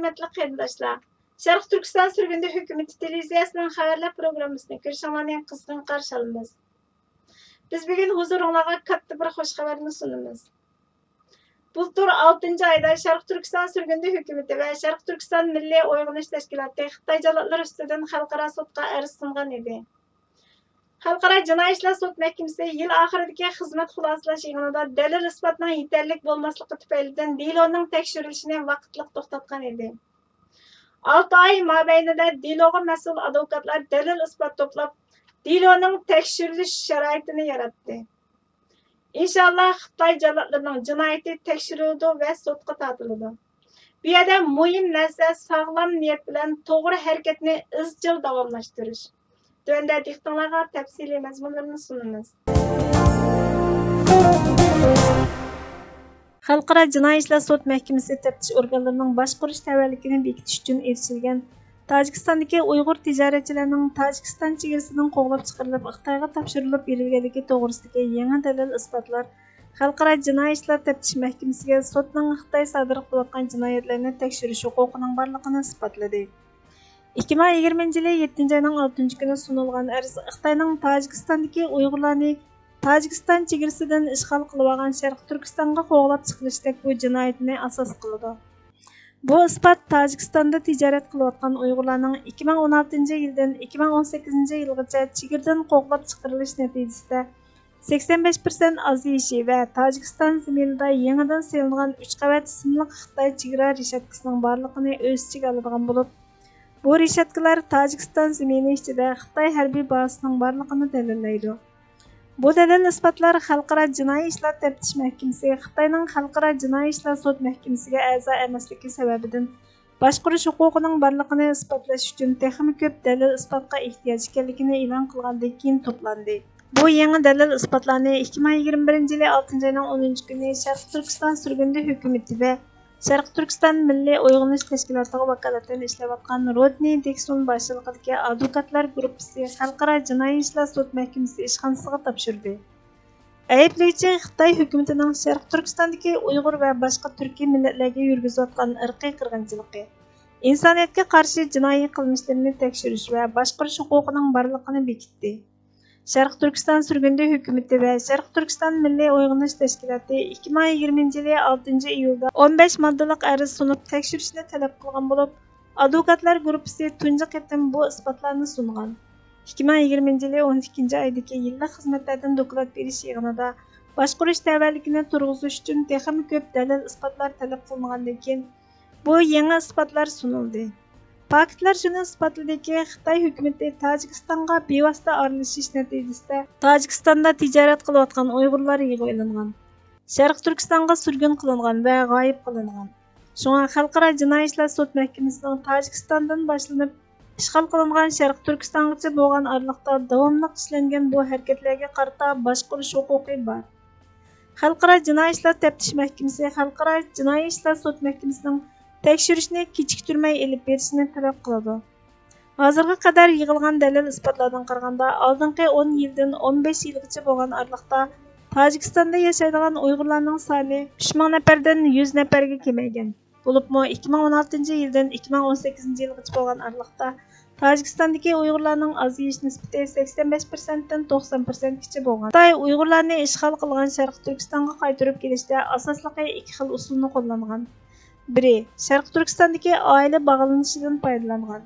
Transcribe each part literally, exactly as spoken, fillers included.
ھۆرمەتلىك قېرىنداشلار، شەرقىي تۈركىستان سۈرگۈندە ھۆكۈمىتى تېلېۋىزىيەسىنىڭ خەۋەرلەر پروگراممىسىنى كۆرۈشۈڭلارنى قىزغىن قارشى ئالىمىز. بىز بۈگۈن ھۇزۇرۇڭلارغا كاتتا بىر خۇش خەۋەرنى سۇنىمىز. بۇلتۇر ئالتىنچى ئايدا شەرقىي تۈركىستان سۈرگۈندە ھۆكۈمىتى ۋە شەرقىي تۈركىستان مىللىي ئويغىنىش تەشكىلاتى خىتاي جاللاتلىرى ئۈستىدىن خەلقئارا سوتقا ئەرز سۇنغان ئىدى. خەلقئارا جىنايى ئىشلار سوت مەھكىمىسى يىل ئاخىرىدىكى خىزمەت خۇلاسىلەش يىغىنىدا دەلىل ئىسپاتنىڭ يېتەرلىك بولماسلىقى تۈپەيلىدىن دېلونىڭ تەكشۈرۈلۈشىنى ۋاقىتلىق توختاتقان ئىدى. ئالتە ئاي مابەينىدە دېلوغا مەسئۇل ئادۋوكاتلار دەلىل ئىسپات توپلاپ، دېلونىڭ تەكشۈرۈلۈش شارائىتىنى ياراتتى. ئىنشاللا خىتاي جاللاتلىرىنىڭ جىنايىتى تەكشۈرۈلىدۇ ۋە سوتقا تارتىلىدۇ. بۇ يەردە مۇھىم نەرسە ساغلام نىيەت بىلەن توغرا ھەرىكەتنى ئىزچىل داۋاملاشتۇرۇش. تۆۋەندە دىققىتىڭلارغا تەپسىلىي مەزمۇنلىرىنى سۇنىمىز. خەلقئارا جىنايى ئىشلار سوت مەھكىمىسى تەپتىش ئورگانلىرىنىڭ باشقۇرۇش تەۋەلىكىنى بېكىتىش ئۈچۈن ئېچىلگەن تاجىكىستاندىكى ئۇيغۇر تىجارەتچىلەرنىڭ تاجىكىستان چېگرىسىدىن قوغلاپ چىقىرىلىپ، خىتايغا تاپشۇرۇلۇپ بېرىلگەنلىكى توغرىسىدىكى يېڭى دەلىل ئىسپاتلار خەلقئارا جىنايى ئىشلار تەپتىش مەھكىمىسىگە سوتنىڭ خىتاي سادىر قىلىۋاتقان جىنايەتلەرنى تەكشۈرۈش ھوقۇقىنىڭ بارلىقىنى ئىسپاتلىدى. ئىككى مىڭ يىگىرمىنچى يىلى يەتتىنچى ئاينىڭ ئالتىنچى كۈنى سۇنۇلغان ئەرز خىتاينىڭ تاجىكىستاندىكى ئۇيغۇرلارنى تاجىكىستان چېگرىسىدىن ئىشغال قىلىۋالغان شەرقىي تۈركىستانغا قوغلاپ چىقىرىشتەك بۇ جىنايىتىنى ئاساس قىلىدۇ. بۇ ئىسپات تاجىكىستاندا تىجارەت قىلىۋاتقان ئۇيغۇرلارنىڭ ئىككى مىڭ ئون ئالتىنچى يىلدىن ئىككى مىڭ ئون سەككىزىنچى يىلغىچە چېگرىدىن قوغلاپ چىقىرىلىش نەتىجىسىدە سەكسەن بەش پىرسەنت ئازىيىشى ۋە تاجىكىستان زېمىنىدا يېڭىدىن سېلىنغان ئۈچ قەۋەت سىملىق خىتاي چېگرا رېشاتكىسىنىڭ بارلىقىنى ئۆز ئىچىگە ئالىدىغان بولۇپ، بۇ رېشاتكىلار تاجىكىستان زېمىنى ئىچىدە خىتاي ھەربىي بازىسىنىڭ بارلىقىنى دەلىللەيدۇ. بۇ دەلىل ئىسپاتلار خەلقئارا جىنايى ئىشلار تەپتىش مەھكىمىسى خىتاينىڭ خەلقئارا جىنايى ئىشلار سوت مەھكىمىسىگە ئەزا ئەمەسلىكى سەۋەبىدىن باشقۇرۇش ھوقۇقىنىڭ بارلىقىنى ئىسپاتلاش ئۈچۈن تېخىمۇ كۆپ دەلىل ئىسپاتقا ئېھتىياج ئىكەنلىكىنى ئېلان قىلغاندىن كېيىن توپلاندى. بۇ يېڭى دەلىل ئىسپاتلارنى ئىككى مىڭ يىگىرمە بىرىنچى يىلى ئالتىنچى ئاينىڭ ئونىنچى كۈنى شەرقىي تۈركىستان سۈرگۈندە ھۆكۈمىتى ۋە شەرقىي تۈركىستان مىللىي ئويغىنىش تەشكىلاتىغا ۋاكالىتەن ئىشلەۋاتقان رودنىي دىكسون باشچىلىقىدىكى ئادۋوكاتلار گۇرۇپپىسى خەلقئارا جىنايى ئىشلار سوت مەھكىمىسى ئىشخانىسىغا تاپشۇردى. ئەيىبلىگۈچى خىتاي ھۆكۈمىتىنىڭ شەرقىي تۈركىستاندىكى ئۇيغۇر ۋە باشقا تۈركىي مىللەتلەرگە يۈرگۈزۈۋاتقان ئىرقىي قىرغىنچىلىقى، ئىنسانىيەتكە قارشى جىنايى قىلمىشلىرىنى تەكشۈرۈش ۋە باشقۇرۇش ھوقۇقىنىڭ بارلىقىنى بېكىتتى. شەرقىي تۈركىستان سۈرگۈندە ھۆكۈمىتى ۋە شەرقىي تۈركىستان مىللىي ئويغىنىش تەشكىلاتى ئىككى مىڭ يىگىرمىنچى يىلى ئالتىنچى ئىيۇلدا ئون بەش ماددىلىق ئەرز سۇنۇپ تەكشۈرۈشنى تەلەپ قىلغان بولۇپ، ئادۋوكاتلار گۇرۇپپىسى تۇنجى قېتىم بۇ ئىسپاتلارنى سۇنغان. ئىككى مىڭ يىگىرمىنچى يىلى ئون ئىككىنچى ئايدىكى يىللىق خىزمەتلەردىن دوكلات بېرىش يىغىنىدا باشقۇرۇش تەۋەلىكىنى تۇرغۇزۇش ئۈچۈن تېخىمۇ كۆپ دەلىل ئىسپاتلار تەلەپ قىلىنغاندىن كېيىن، بۇ يېڭى ئىسپاتلار سۇنۇلدى. پاكىتلار شۇنى ئىسپاتلىدىكى، خىتاي ھۆكۈمىتى تاجىكىستانغا بىۋاسىتە ئارىلىشىش نەتىجىسىدە تاجىكىستاندا تىجارەت قىلىۋاتقان ئۇيغۇرلار يىغىۋېلىنغان. شەرقىي تۈركىستانغا سۈرگۈن قىلىنغان ۋە غايىب قىلىنغان. شۇڭا خەلقئارا جىنايى ئىشلار سوت مەھكىمىسىنىڭ تاجىكىستاندىن باشلىنىپ ئىشغال قىلىنغان شەرقىي تۈركىستانغىچە بولغان ئارىلىقتا داۋاملىق ئىشلەنگەن بۇ ھەرىكەتلەرگە قارىتا باشقۇرۇش ھوقۇقى بار. خەلقئارا جىنايى ئىشلار تەپتىش مەھكىمىسى خەلقئارا جىنايى ئىشلار سوت مەھكىمىسىنىڭ تەكشۈرۈشنى كېچىكتۈرمەي ئېلىپ بېرىشىنى تەلەپ قىلىدۇ. ھازىرغا قەدەر يىغىلغان دەلىل ئىسپاتلاردىن قارىغاندا، ئالدىنقى ئون يىلدىن ئون بەش يىلغىچە بولغان ئارىلىقتا تاجىكىستاندا ياشايدىغان ئۇيغۇرلارنىڭ سانى ئۈچ مىڭ نەپەردىن يۈز نەپەرگە كېمەيگەن. بولۇپمۇ ئىككى مىڭ ئون ئالتىنچى يىلدىن ئىككى مىڭ ئون سەككىزىنچى يىلغىچە بولغان ئارىلىقتا تاجىكىستاندىكى ئۇيغۇرلارنىڭ ئازىيىش نىسبىتى سەكسەن بەش پىرسەنتتىن توقسان پىرسەنتكىچە بولغان. خىتاي ئۇيغۇرلارنى ئىشغال قىلغان شەرقىي تۈركىستانغا قايتۇرۇپ كېلىشتە ئاساسلىقى ئىككى خىل ئۇسۇلنى قوللانغان. بىرى، شەرقىي تۈركىستاندىكى ئائىلە باغلىنىشىدىن پايدىلانغان.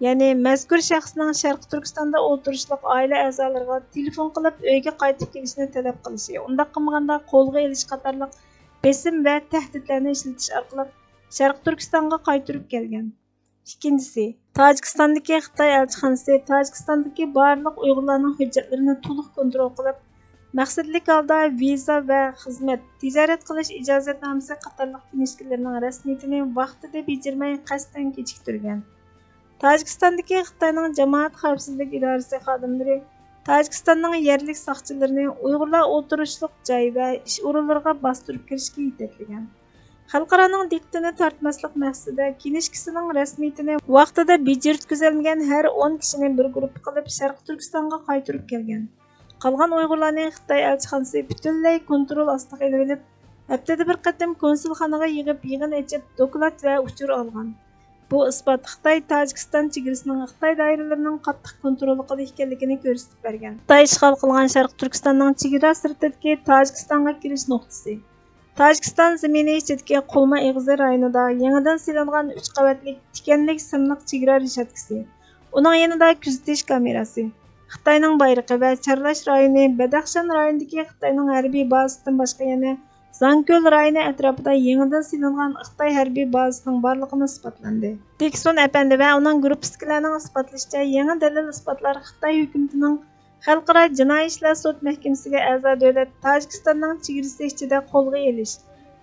يەنى مەزكۇر شەخسنىڭ شەرقىي تۈركىستاندا ئولتۇرۇشلۇق ئائىلە ئەزالىرىغا تېلېفون قىلىپ ئۆيگە قايتىپ كېلىشنى تەلەپ قىلىشى، ئۇنداق قىلمىغاندا قولغا ئېلىش قاتارلىق بېسىم ۋە تەھدىتلەرنى ئىشلىتىش ئارقىلىق شەرقىي تۈركىستانغا قايتۇرۇپ كەلگەن. ئىككىنچىسى، تاجىكىستاندىكى خىتاي ئەلچىخانىسى تاجىكىستاندىكى بارلىق ئۇيغۇرلارنىڭ ھۆججەتلىرىنى تولۇق كونترول قىلىپ، مەقسەتلىك ھالدا ۋىزا ۋە خىزمەت، تىجارەت قىلىش ئىجازەتنامىسى قاتارلىق كىنىشكىلىرىنىڭ رەسمىيىتىنى ۋاقتىدا بېجىرمەي قەستەن كېچىكتۈرگەن. تاجىكىستاندىكى خىتاينىڭ جامائەت خەۋپسىزلىك ئىدارىسى خادىملىرى تاجىكىستاننىڭ يەرلىك ساقچىلىرىنى ئۇيغۇرلار ئولتۇرۇشلۇق جاي ۋە ئىش ئورۇنلىرىغا باستۇرۇپ كىرىشكە يېتەكلىگەن. خەلقئارانىڭ دىققىتىنى تارتماسلىق مەقسىتىدە كىنىشكىسىنىڭ رەسمىيىتىنى ۋاقتىدا بېجىرتكۈزەلمىگەن ھەر ئون كىشىنى بىر گۇرۇپپا قىلىپ شەرقىي تۈركىستانغا قايتۇرۇپ كەلگەن. قالغان ئۇيغۇرلارنى خىتاي ئەلچىخانىسى پۈتۈنلەي كونترول ئاستىغا ئېلىۋېلىپ، ھەپتىدە بىر قېتىم كونسۇلخانىغا يىغىپ يىغىن ئېچىپ دوكلات ۋە ئۇچۇر ئالغان. بۇ ئىسپات خىتاي تاجىكىستان چېگرىسىنىڭ خىتاي دائىرىلىرىنىڭ قاتتىق كونتروللۇقىدا ئىكەنلىكىنى كۆرسىتىپ بەرگەن. خىتاي ئىشغال قىلغان شەرقىي تۈركىستاننىڭ چېگرا سىرتىدىكى تاجىكىستانغا كىرىش نۇقتىسى. تاجىكىستان زېمىنى ئىچىدىكى قۇلما ئېغىزى رايونىدا يېڭىدىن سېلىنغان ئۈچ قەۋەتلىك تىكەنلىك سىملىق چېگرا رېشاتكىسى. ئۇنىڭ يېنىدا كۆزىتىش كامېراسى. خىتاينىڭ بايرىقى ۋە چارلاش رايونى بەدەخشان رايونىدىكى خىتاينىڭ ھەربىي بازىسىدىن باشقا يەنە زاڭكۆل رايونى ئەتراپىدا يېڭىدىن سېلىنغان خىتاي ھەربىي بازىسىنىڭ بارلىقىمۇ ئىسپاتلاندى. دىكسون ئەپەندى ۋە ئۇنىڭ گۇرۇپپىسىدىكىلەرنىڭ ئىسپاتلىشىچە، يېڭى دەلىل-ئىسپاتلار خىتاي ھۆكۈمىتىنىڭ خەلقئارا جىنايى ئىشلار سوت مەھكىمىسىگە ئەزا دۆلەت تاجىكىستاننىڭ چېگرىسى ئىچىدە قولغا ئېلىش،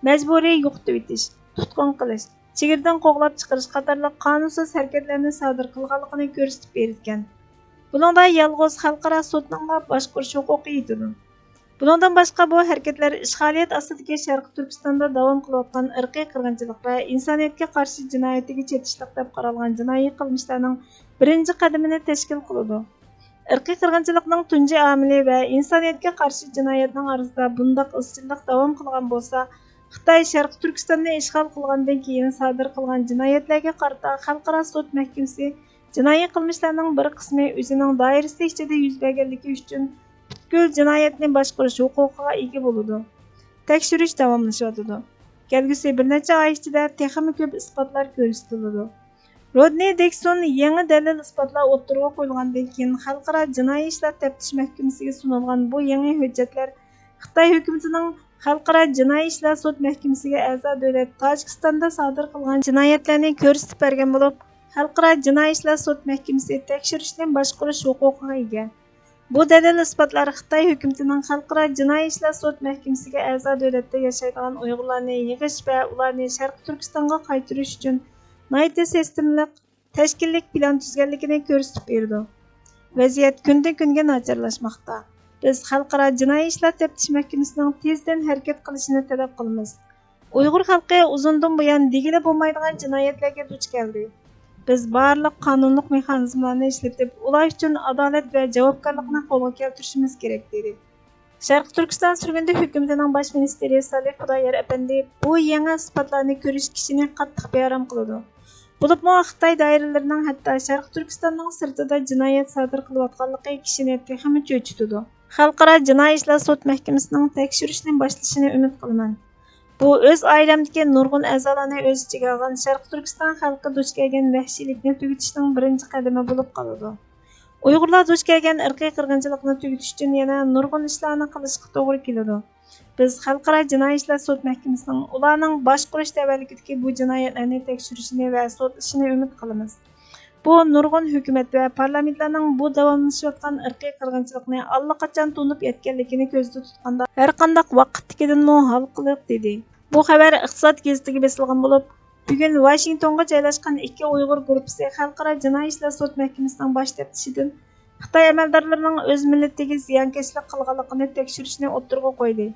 مەجبۇرىي يوقىتىۋېتىش، تۇتقۇن قىلىش، چېگرىدىن قوغلاپ چىقىرىش قاتارلىق قانۇنسىز ھەرىكەتلەرنى سادىر قىلغانلىقىنى كۆرسىتىپ بېرىدىكەن. بۇنىڭدا يالغۇز خەلقئارا سوتنىڭلا باشقۇرۇش ھوقۇقى يېتىدۇ. بۇنىڭدىن باشقا، بۇ ھەرىكەتلەر ئىشغالىيەت ئاستىدىكى شەرقىي تۈركىستاندا داۋام قىلىۋاتقان ئىرقىي قىرغىنچىلىق ۋە ئىنسانىيەتكە قارشى جىنايىتىگە چېتىشلىق دەپ قارالغان جىنايى قىلمىشلارنىڭ بىرىنچى قەدىمىنى تەشكىل قىلىدۇ. ئىرقىي قىرغىنچىلىقنىڭ تۇنجى ئامىلى ۋە ئىنسانىيەتكە قارشى جىنايەتنىڭ ئارىسىدا بۇنداق ئىزچىللىق داۋام قىلغان بولسا، خىتاي شەرقىي تۈركىستاننى ئىشغال قىلغاندىن كېيىن سادىر قىلغان جىنايەتلەرگە قارىتا خەلقئارا سوت مەھكىمىسى جىنايى قىلمىشلارنىڭ بىر قىسمى ئۆزىنىڭ دائىرىسى ئىچىدە يۈز بەرگەنلىكى ئۈچۈن پۈتكۈل جىنايەتنى باشقۇرۇش ھوقۇقىغا ئىگە بولىدۇ. تەكشۈرۈش داۋاملىشىۋاتىدۇ. كەلگۈسى بىر نەچچە ئاي ئىچىدە تېخىمۇ كۆپ ئىسپاتلار كۆرسىتىلىدۇ. رودنى دىكسون يېڭى دەلىل-ئىسپاتلار ئوتتۇرىغا قويۇلغاندىن كېيىن، خەلقئارا جىنايى ئىشلار تەپتىش مەھكىمىسىگە سۇنۇلغان بۇ يېڭى ھۆججەتلەر خىتاي ھۆكۈمىتىنىڭ خەلقئارا جىنايى ئىشلار سوت مەھكىمىسىگە ئەزا دۆلەت تاجىكىستاندا سادىر قىلغان جىنايەتلەرنى كۆرسىتىپ بەرگەن بولۇپ، خەلقئارا جىنايى ئىشلار سوت مەھكىمىسى تەكشۈرۈشنى باشقۇرۇش ھوقۇقىغا ئىگە. بۇ دەلىل-ئىسپاتلار خىتاي ھۆكۈمىتىنىڭ خەلقئارا جىنايى ئىشلار سوت مەھكىمىسىگە ئەزا دۆلەتتە ياشايدىغان ئۇيغۇرلارنى يىغىش ۋە ئۇلارنى شەرقىي تۈركىستانغا قايتۇرۇش ئۈچۈن ناھايىتى سىستېمىلىق، تەشكىللىك پىلان تۈزگەنلىكىنى كۆرسىتىپ بېرىدۇ. ۋەزىيەت كۈندىن-كۈنگە ناچارلاشماقتا. بىز خەلقئارا جىنايى ئىشلار تەپتىش مەھكىمىسىنىڭ تېزدىن ھەرىكەت قىلىشىنى تەلەپ قىلىمىز. ئۇيغۇر خەلقى ئۇزۇندىن بۇيان دېگىلى بولمايدىغان جىنايەتلەرگە دۇچ كەلدى. بىز بارلىق قانۇنلۇق مېخانىزملارنى ئىشلىتىپ، ئۇلار ئۈچۈن ئادالەت ۋە جاۋابكارلىقنى قولغا كەلتۈرۈشىمىز كېرەك، دېدى. شەرقىي تۈركىستان سۈرگۈندە ھۆكۈمىتىنىڭ باش مىنىستىرى سالىھ خۇدايار ئەپەندى بۇ يېڭى ئىسپاتلارنى كۆرۈش كىشىنى قاتتىق بىئارام قىلىدۇ. بولۇپمۇ خىتاي دائىرىلىرىنىڭ ھەتتا شەرقىي تۈركىستاننىڭ سىرتىدا جىنايەت سادىر قىلىۋاتقانلىقى كىشىنى تېخىمۇ چۆچۈتىدۇ. خەلقئارا جىنايى ئىشلار سوت مەھكىمىسىنىڭ تەكشۈرۈشنى باشلىشىنى ئۈمىد قىلىمەن. بۇ ئۆز ئائىلەمدىكى نۇرغۇن ئەزالارنى ئۆز ئىچىگە ئالغان شەرقىي تۈركىستان خەلقى دۇچ كەلگەن ۋەھشىيلىكنى تۈگىتىشنىڭ بىرىنچى قەدىمى بولۇپ قالىدۇ. ئۇيغۇرلار دۇچ كەلگەن ئىرقىي قىرغىنچىلىقنى تۈگىتىش ئۈچۈن يەنە نۇرغۇن ئىشلارنى قىلىشقا توغرا كېلىدۇ. بىز خەلقئارا جىنايى ئىشلار سوت مەھكىمىسىنىڭ ئۇلارنىڭ باشقۇرۇش تەۋەلىكىدىكى بۇ جىنايەتلەرنى تەكشۈرۈشىنى ۋە سوتلىشىنى ئۈمىد قىلىمىز. بۇ نۇرغۇن ھۆكۈمەت ۋە پارلامېنتلارنىڭ بۇ داۋاملىشىۋاتقان ئىرقىي قىرغىنچىلىقنى ئاللىقاچان تونۇپ يەتكەنلىكىنى كۆزدە تۇتقاندا، ھەرقانداق ۋاقىتتىكىدىنمۇ ھالقىلىق، دېدى. بۇ خەۋەر ئىقتىساد گېزىتىگە بېسىلغان بولۇپ، بۈگۈن ۋاشىنگتونغا جايلاشقان ئىككى ئۇيغۇر گۇرۇپپىسى خەلقئارا جىنايى ئىشلار سوت مەھكىمىسىنىڭ باش تەپتىشىدىن خىتاي ئەمەلدارلىرىنىڭ ئۆز مىللىتىگە زىيانكەشلىك قىلغانلىقىنى تەكشۈرۈشنى ئوتتۇرىغا قويدى.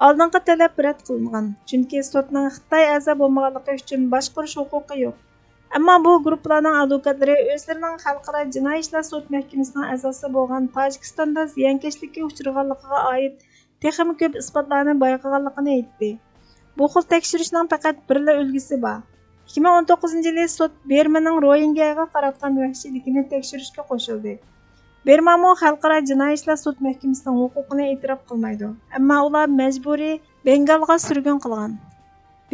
ئالدىنقى تەلەپ رەت قىلىنغان، چۈنكى سوتنىڭ خىتاي ئەزا بولمىغانلىقى ئۈچۈن باشقۇرۇش ھوقۇقى يوق. ئەمما بۇ گۇرۇپپىلارنىڭ ئادۋوكاتلىرى ئۆزلىرىنىڭ خەلقئارا جىنايى ئىشلار سوت مەھكىمىسىنىڭ ئەزاسى بولغان تاجىكىستاندا زىيانكەشلىككە ئۇچرىغانلىقىغا ئائىت تېخىمۇ كۆپ ئىسپاتلارنى بايقىغانلىقىنى ئېيتتى. بۇ خىل تەكشۈرۈشنىڭ پەقەت بىرلا ئۈلگىسى بار. ئىككى مىڭ ئون توققۇزىنچى يىلى سوت بىرمىنىڭ روھىنگياغا قاراتقان ۋەھشىيلىكىنى تەكشۈرۈشكە قوشۇلدى. بىرمامۇ خەلقئارا جىنايى ئىشلار سوت مەھكىمىسىنىڭ ھوقۇقىنى ئېتىراپ قىلمايدۇ، ئەمما ئۇلار مەجبۇرىي بېنگالغا سۈرگۈن قىلغان.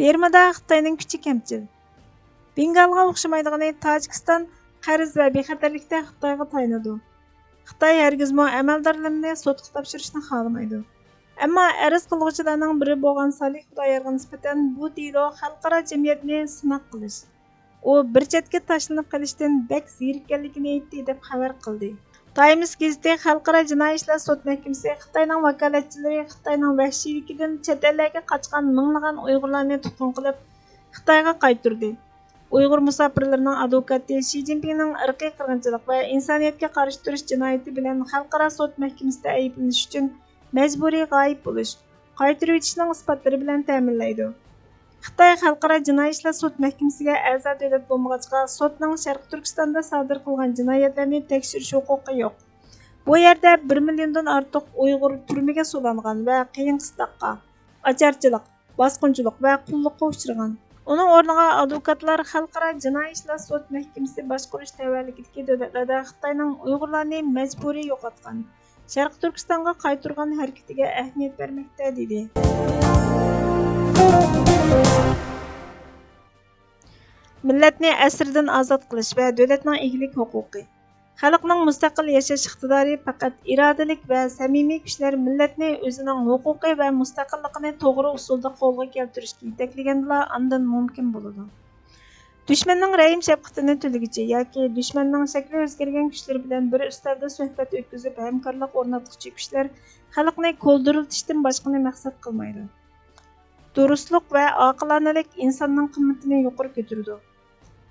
بىرمىدا خىتاينىڭ كۈچى كەمچىل. بېنگالغا ئوخشىمايدىغىنى، تاجىكىستان قەرز ۋە بىخەتەرلىكتە خىتايغا تايىنىدۇ. خىتاي ھەرگىزمۇ ئەمەلدارلىرىنى سوتقا تاپشۇرۇشنى خالىمايدۇ. ئەمما ئەرز قىلغۇچىلارنىڭ بىرى بولغان سالىھ خۇدايارغا نىسبەتەن بۇ دېلو خەلقئارا جەمئىيەتنى سىناق قىلىش، ئۇ بىر چەتكە تاشلىنىپ قېلىشتىن بەك زېرىككەنلىكىنى ئېيتتى، دەپ خەۋەر قىلدى. تايمس گېزىتى خەلقئارا جىنايى ئىشلار سوت مەھكىمىسى خىتاينىڭ ۋاكالەتچىلىرى خىتاينىڭ ۋەھشىيلىكىدىن چەت ئەللەرگە قاچقان مىڭلىغان ئۇيغۇرلارنى تۇتقۇن قىلىپ، خىتايغا قايتۇردى. ئۇيغۇر مۇساپىرلىرىنىڭ ئادۋوكاتى شى جىنپىڭنىڭ ئىرقىي قىرغىنچىلىق ۋە ئىنسانىيەتكە قارشى تۇرۇش جىنايىتى بىلەن خەلقئارا سوت مەھكىمىسىدە ئەيىبلىنىش ئۈچۈن مەجبۇرىي غايىب بولۇش، قايتۇرۇۋېتىشنىڭ ئىسپاتلىرى بىلەن تەمىنلەيدۇ. خىتاي خەلقئارا جىنايى ئىشلار سوت مەھكىمىسىگە ئەزا دۆلەت بولمىغاچقا، سوتنىڭ شەرقىي تۈركىستاندا سادىر قىلغان جىنايەتلەرنى تەكشۈرۈش ھوقۇقى يوق. بۇ يەردە بىر مىليوندىن ئارتۇق ئۇيغۇر تۈرمىگە سولانغان ۋە قىيىن قىستاققا، ئاچارچىلىق، باسقۇنچىلىق ۋە قۇللۇققا ئۇچرىغان. ئۇنىڭ ئورنىغا ئادۋوكاتلار خەلقئارا جىنايى ئىشلار سوت مەھكىمىسى باشقۇرۇش تەۋەلىكىدىكى دۆلەتلەردە خىتاينىڭ ئۇيغۇرلارنى مەجبۇرىي يوقاتقان، شەرقىي تۈركىستانغا قايتۇرغان ھەرىكىتىگە ئەھمىيەت بەرمەكتە، دېدى. مىللەتنى ئەسىردىن ئازاد قىلىش ۋە دۆلەتنىڭ ئىگىلىك ھوقۇقى. خەلقنىڭ مۇستەقىل ياشاش ئىقتىدارى پەقەت ئىرادىلىك ۋە سەمىمىي كۈچلەر مىللەتنى ئۆزىنىڭ ھوقۇقى ۋە مۇستەقىللىقىنى توغرا ئۇسۇلدا قولغا كەلتۈرۈشكە يېتەكلىگەندىلا ئاندىن مۇمكىن بولىدۇ. دۈشمەننىڭ رەھىم-شەپقىتىنى تۈلىگۈچى ياكى دۈشمەننىڭ شەكلى ئۆزگەرگەن كۈچلىرى بىلەن بىر ئۈستەلدە سۆھبەت ئۆتكۈزۈپ ھەمكارلىق ئورناتقۇچى كۈچلەر خەلقنى كولدۇرلىتىشتىن باشقىنى مەقسەت قىلمايدۇ. دۇرۇسلۇق ۋە ئاقىلانىلىك ئىنساننىڭ قىممىتىنى يۇقىرى كۆتۈرىدۇ.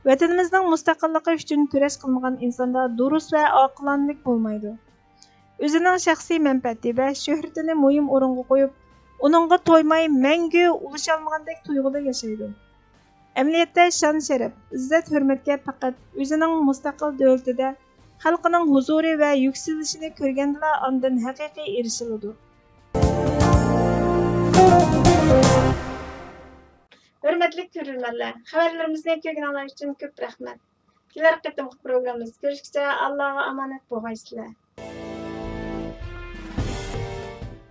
ۋەتىنىمىزنىڭ مۇستەقىللىقى ئۈچۈن كۈرەش قىلمىغان ئىنساندا دۇرۇس ۋە ئاقىلانىلىك بولمايدۇ. ئۆزىنىڭ شەخسىي مەنپەئەتى ۋە شۆھرىتىنى مۇھىم ئورۇنغا قويۇپ، ئۇنىڭغا تويماي، مەڭگۈ ئۇلىشالمىغاندەك تۇيغۇدا ياشايدۇ. ئەمەلىيەتتە شان-شەرەپ، ئىززەت-ھۆرمەتكە پەقەت ئۆزىنىڭ مۇستەقىل دۆلىتىدە خەلقىنىڭ ھۇزۇرى ۋە يۈكسىلىشىنى كۆرگەندىلا ئاندىن ھەقىقىي ئېرىشىلىدۇ. ھۆرمەتلىك كۆرۈرمەنلەر، خەۋەرلىرىمىزنى كۆرگىنىڭلار ئۈچۈن كۆپ رەھمەت. كېلەر قېتىمقى پروگراممىمىزدا كۆرۈشكىچە ئاللاغا ئامانەت بولغايسىلەر.